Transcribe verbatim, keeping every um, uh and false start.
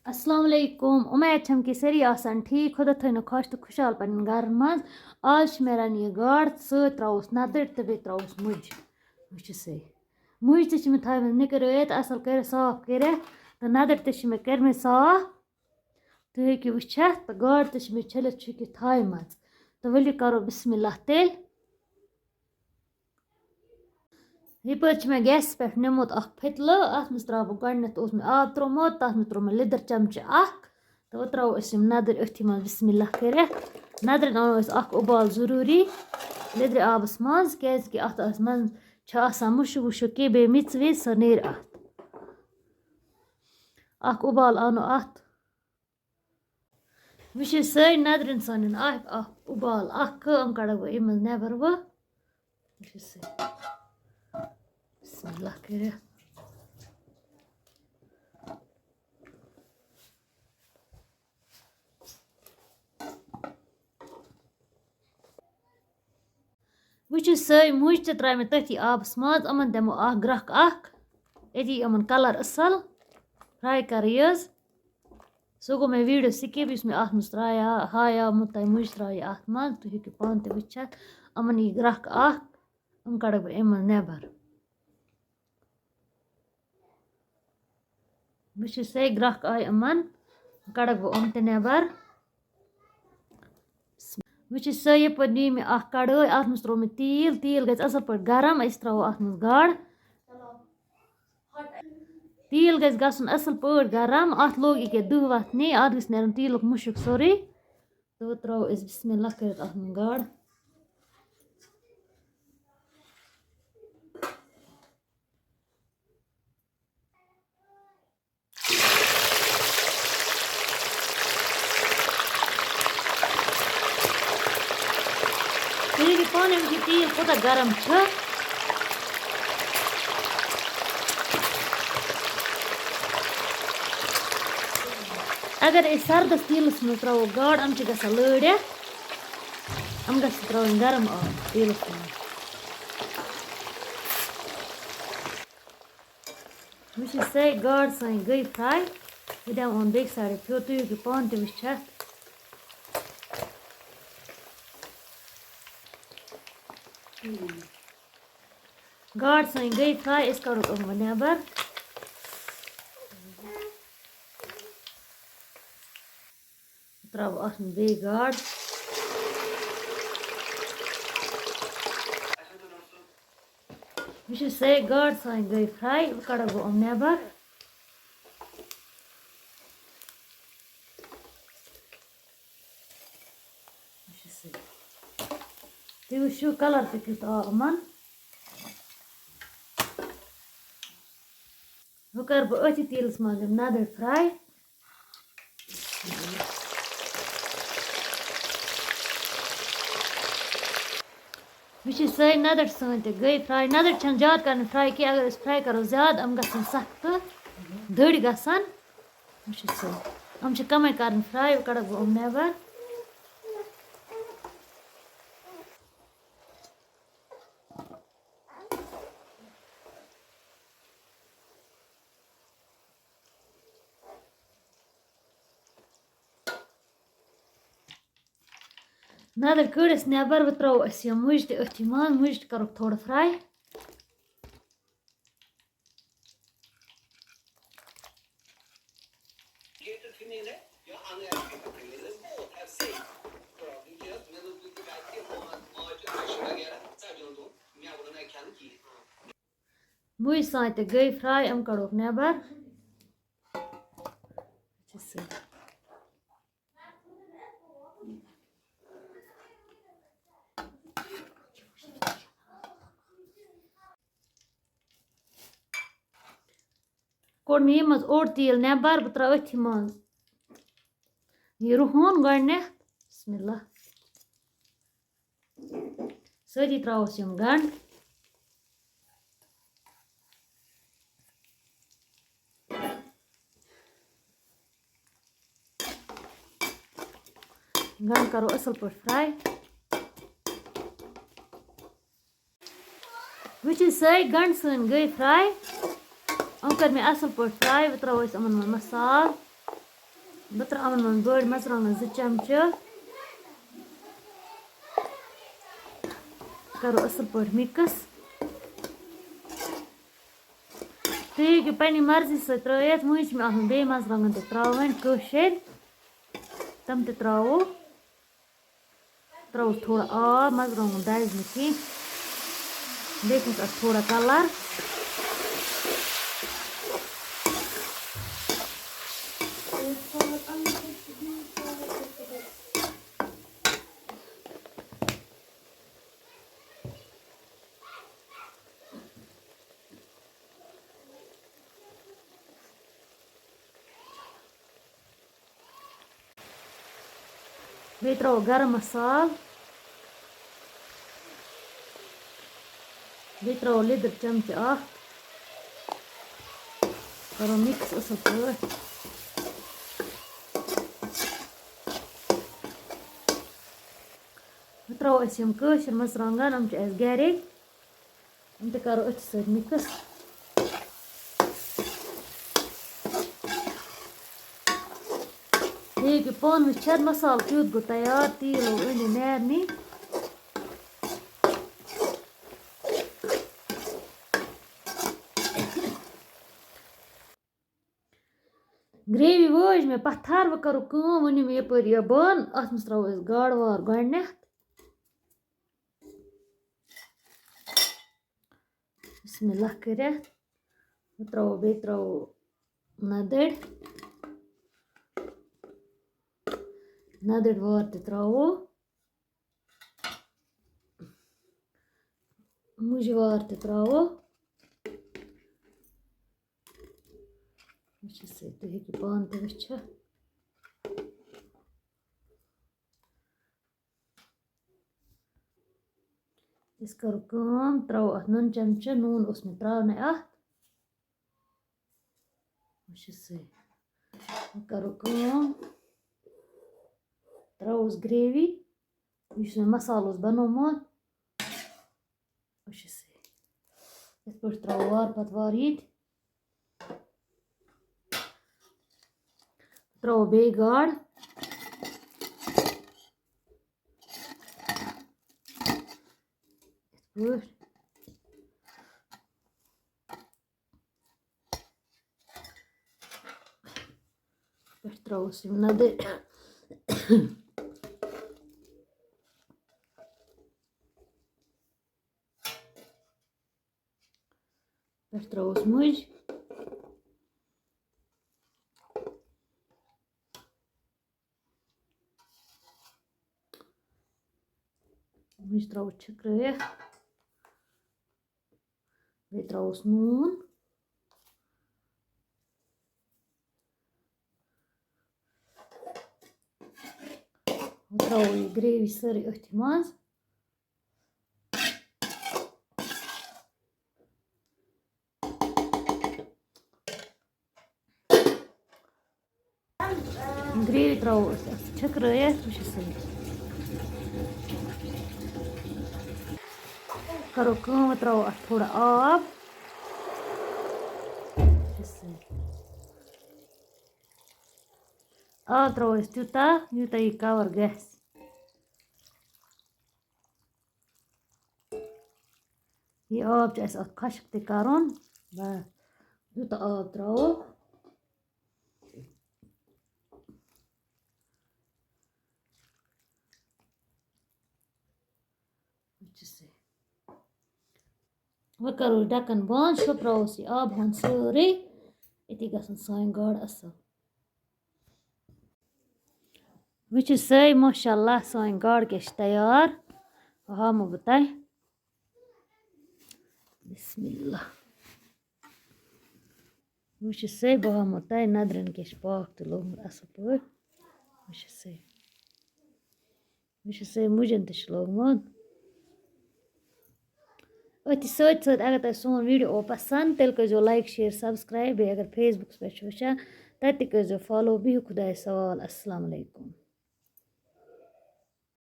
السلام علیکم، اُمید چھم کہِ سٲری آسن ٹھیٖک، خۄدا تھٲینو خۄش تہٕ خۄشحال پننٮ۪ن گرن منٛز۔ آز چھِ مےٚ رَنٕنۍ یہِ گاڈ، سۭتۍ ترٛاووس نَدٕرۍ تہٕ بیٚیہِ ترٛاووس مُجہِ۔ وٕچھِو سٲری، مُجہِ تہِ چھِ مےٚ تھایمَژٕ نِکرٲیِتھ، اَصٕل کٔرِتھ صاف کٔرِتھ، تہٕ نَدٕرۍ تہِ چھِ مےٚ کٔرمٕتۍ صاف۔ تُہۍ ہیٚکِو وٕچھِتھ، تہٕ گاڈ تہِ چھِ مےٚ چھٔلِتھ چھُکِتھ تھایمَژٕ۔ تہٕ ؤلِو کَرو بِسمِ اللہ تیٚلہِ۔ یپٲرۍ چھُ مےٚ گیسَس پٮ۪ٹھ نیومُت اکھ پھٔتلہٕ، اَتھ منٛز ترٛاوٕ بہٕ گۄڈٕنٮ۪تھ، اوس مےٚ آب ترٛوومُت، تَتھ منٛز ترٛوو مےٚ لیٚدٕر چمچہٕ اکھ، تہٕ وۄنۍ ترٛاوو أسۍ یِم نَدٕرۍ أتھی منٛز بسم اللہ کٔرِتھ۔ نَدٕرٮ۪ن اَنو أسۍ اکھ اُبال ضروٗری لیٚدرِ آبَس منٛز، کیازِ کہِ اَتھ، اَتھ منٛز چھِ آسان مُشُک وُشُک کینٛہہ، بیٚیہِ میٚژ ویٚژ، سۄ نیرِ اَتھ۔ اکھ اُبال اَنو اَتھ۔ وٕچھِو سٲری نَدٕرٮ۪ن سانٮ۪ن اکھ اکھ اُبال اکھ کٲم کَڑَکھ بہٕ اَمہِ منٛز نٮ۪بر وۄنۍ۔ وٕچھِو سٲری۔ بسم اللہ کٔرِتھ۔ وٕچھِو سٲری مُجہِ تہِ ترٛایہِ مےٚ تٔتھی آبَس منٛز، یِمَن دِمو اکھ گرٛکھ اکھ، أتی یِمَن کَلَر اَصٕل، فرٛاے کَرٕنۍ یٲژ۔ سُہ گوٚو مےٚ ویٖڈیو سِکِپ، یُس مےٚ اَتھ منٛز ترٛایہِ ہا، ہایاومُت تۄہہِ مُجہِ ترٛایہِ اَتھ منٛز، تُہۍ ہیٚکِو پانہٕ تہِ وٕچھِتھ۔ یِمَن یی گرٛکھ اَکھ، یِم کَڑَکھ بہٕ اَمہِ منٛز نٮ۪بَر۔ وٕچھِو سٲری گرٛکھ آیہِ یِمَن، کَڑَکھ بہٕ یِم تہِ نٮ۪بَر۔ وٕچھِو سا، یَپٲرۍ نی مےٚ اَکھ کَڑٲے، اَتھ منٛز ترٛوو مےٚ تیٖل، تیٖل گژھِ اَصٕل پٲٹھۍ گرم، أسۍ ترٛاوو اَتھ منٛز گاڈ۔ تیٖل گژھِ گژھُن اَصٕل پٲٹھۍ گرم، اَتھ لوٚگ ییٚکیٛاہ دُہ وَتھنہِ، اَتھ گژھِ نیرُن تیٖلُک مُشُک سورُے۔ تہٕ وۄنۍ ترٛاوو أسۍ بسم اللہ کٔرِتھ اَتھ منٛز گاڈ۔ تُہۍ ہیٚکِو پانَے وٕچھِتھ، تیٖل کوٗتاہ گرم چھُ۔ اگر أسۍ سردس تیٖلس منٛز ترٛاوو گاڈ، یِم چھِ گژھان لٲرِتھ، یِم گژھِ ترٛاوٕنۍ گرم آب تیٖلس منٛز۔ وٕچھِو سٲری گاڈ سٲنۍ گٔے فرٛاے۔ بہٕ دِمہٕ یِمَن بیٚکہِ سایڈٕ پھیُر، تُہۍ ہیٚکِو پانہٕ تہِ وٕچھِتھ۔ گاڈ سٲنۍ گٔے فرٛاے، أسۍ کَڑو یِم وۄنۍ نٮ۪بَر۔ ترٛاوو اَتھ منٛز بیٚیہِ گاڈ۔ وٕچھِو سٲری گاڈ سٲنۍ گٔے فرٛاے، وۄنۍ کَڑو بہٕ یِم نٮ۪بَر۔ وٕچھِو سٲری۔ تُہۍ وٕچھِو کَلَر تہِ کیُتھ آو یِمَن۔ وۄنۍ کَرٕ بہٕ أتھی تیٖلَس منٛز یِم نَدٕرۍ فرٛاے۔ وٕچھِو سٲری نَدٕرۍ سٲنۍ تہِ گٔے فرٛاے۔ نَدٕرۍ چھَنہٕ زیادٕ کَرٕنۍ فرٛاے کینٛہہ، اگر أسۍ فرٛاے کَرو زیادٕ، یِم گژھن سَخت تہٕ دٔرۍ گژھن۔ وٕچھِو سٲری، یِم چھِ کَمٕے کَرٕنۍ فرٛاے، وۄنۍ کَڑَکھ بہٕ یِم نٮ۪بَر۔ نَدٕرۍ کٔڑ اَسہِ نٮ۪بَر، وۄنۍ ترٛاوو أسۍ یِم مُجہِ تہِ أتھی منٛز، مُجہِ تہِ کَرُکھ تھوڑا فرٛاے۔ مُجہِ سانہِ تہِ گٔے فرٛاے، یِم کَڑوکھ نٮ۪بَر۔ کوٚڑ مےٚ ییٚمہِ منٛز اوٚڑ تیٖل نٮ۪بَر، بہٕ ترٛاوٕ أتھی منٛز یہِ رُہُن گۄڈٕنٮ۪تھ۔ بسم اللہ۔ سۭتی ترٛاووس یِم گنٛڈٕ۔ گنٛڈٕ کرو اَصٕل پٲٹھۍ فرٛاے۔ وٕچھِو سٲے، گنٛڈٕ سٲنۍ گٔے فرٛاے۔ یِم کٔر مےٚ اَصٕل پٲٹھۍ فرٛاے۔ وۄنۍ ترٛاوو أسۍ یِمَن منٛز مصالہٕ۔ بہٕ ترٛاوَن وۄنۍ بٔڑۍ مَرژٕوانٛگَن زٕ چمچہٕ۔ کَرو اَصٕل پٲٹھۍ mix۔ تُہۍ ہیٚکِو پنٛنہِ مرضی سۭتۍ ترٛٲیِتھ۔ وۄنۍ چھِ مےٚ اَتھ منٛز بیٚیہِ مَرژٕوانٛگَن تہِ ترٛاوٕنۍ کٲشِرۍ، تِم تہِ ترٛاوو۔ ترٛاووس تھوڑا آب، مَرژٕوانٛگُن دَزِ نہٕ کینٛہہ۔ بیٚیہِ گوٚژھ اَتھ تھوڑا colour۔ بیٚیہِ ترٛاوو گرم مصالہٕ۔ بیٚیہِ ترٛاوو لیٚدٕر چمچہٕ اکھ۔ کَرو mix اَصٕل پٲٹھۍ۔ وۄنۍ ترٛاوو أسۍ یِم کٲشِر مَرژٕوانٛگَن، یِم چھِ اَسہِ گَرے۔ یِم تہِ کَرو أتھۍ سۭتۍ mix۔ یہِ ہیٚکِو پانہٕ وٕچھِتھ، مصالہٕ کیُتھ گوٚو تیار، تیٖل لوٚگ أنٛدرِ نیرنہِ۔ gravy وٲج مےٚ پَتھر، وۄنۍ کَرو کٲم، وۄنۍ نِمہٕ یَپٲرۍ یہِ بانہٕ، اَتھ منٛز ترٛاوو أسۍ گاڈٕ وار گۄڈٕنٮ۪تھ۔ بسم اللہ کٔرِتھ۔ وۄنۍ ترٛاوو، بیٚیہِ ترٛاوو نَدٕرۍ۔ نَدٕرۍ وار تہِ ترٛاوو۔ مُجہِ وار تہِ ترٛاوو۔ وٕچھِو سا، تُہۍ ہیٚکِو پانہٕ تہِ وٕچھِتھ۔ أسۍ کَرو کٲم، ترٛاوو اَتھ نُن چمچہٕ، نوٗن اوس مےٚ ترٛاونَے اَتھ۔ وٕچھِو سا، وۄنۍ کَرو کٲم، ترٛاووس gravy، یُس مےٚ مصالہٕ اوس بَنومُت۔ وٕچھِو سا، یِتھ پٲٹھۍ ترٛاوو وارٕ پَتہٕ وارٕ یہِ تہِ۔ ترٛاوو بیٚیہِ گاڈ۔ یِتھ پٲٹھۍ۔ پٮ۪ٹھ ترٛاووس یِم نَدٕرۍ۔ پٮ۪ٹھ ترٛاووس مُج۔ مُج ترٛاوو چھٔکرٲیِتھ۔ بیٚیہِ ترٛاووس نوٗن۔ وۄنۍ ترٛاوو یہِ gravy سٲرٕے أتھۍ منٛز۔ gravy ترٛاوو أسۍ اَتھ چھٔکرٲیِتھ، وٕچھِو سا۔ کَرو کٲم، وۄنۍ ترٛاوو اَتھ تھوڑا آب۔ وٕچھِو سا۔ آب ترٛاوو أسۍ تیوٗتاہ، یوٗتاہ یہِ cover گژھِ۔ یہِ آب چھُ اَسہِ اَتھ خۄشٕک تہِ کَرُن۔ بَس، یوٗتاہ آب ترٛاوو۔ وٕچھِو سا۔ وۄنۍ کَرو ڈَکَن بنٛد، شوٚپراووس یہِ آب ہن سٲرٕے، أتی گژھن سٲنۍ گاڈٕ اَصٕل۔ وٕچھِو سٲے، ماشاء اللہ، سٲنۍ گاڈٕ کیٛاہ چھِ تیار۔ ہاومو بہٕ تۄہہِ۔ بسم اللہ۔ وٕچھِو سٲے، بہٕ ہاومو تۄہہِ نَدرٮ۪ن کیٛاہ چھِ پاکھ تہِ لوٚگمُت اَصٕل پٲٹھۍ۔ وٕچھِو سٲے۔ وٕچھِو سٲے، مُجَن تہِ چھُ لوٚگمُت۔ أتھی سۭتۍ سۭتۍ اگر تۄہہِ سون video آو پَسنٛد، تیٚلہِ کٔرۍزیو like، share، subscribe۔ بیٚیہِ اگر Facebookس پٮ۪ٹھ چھِو وٕچھان، تَتہِ تہِ کٔرۍزیو follow۔ بِہِو خۄدایَس حوال۔ السلام علیکُم۔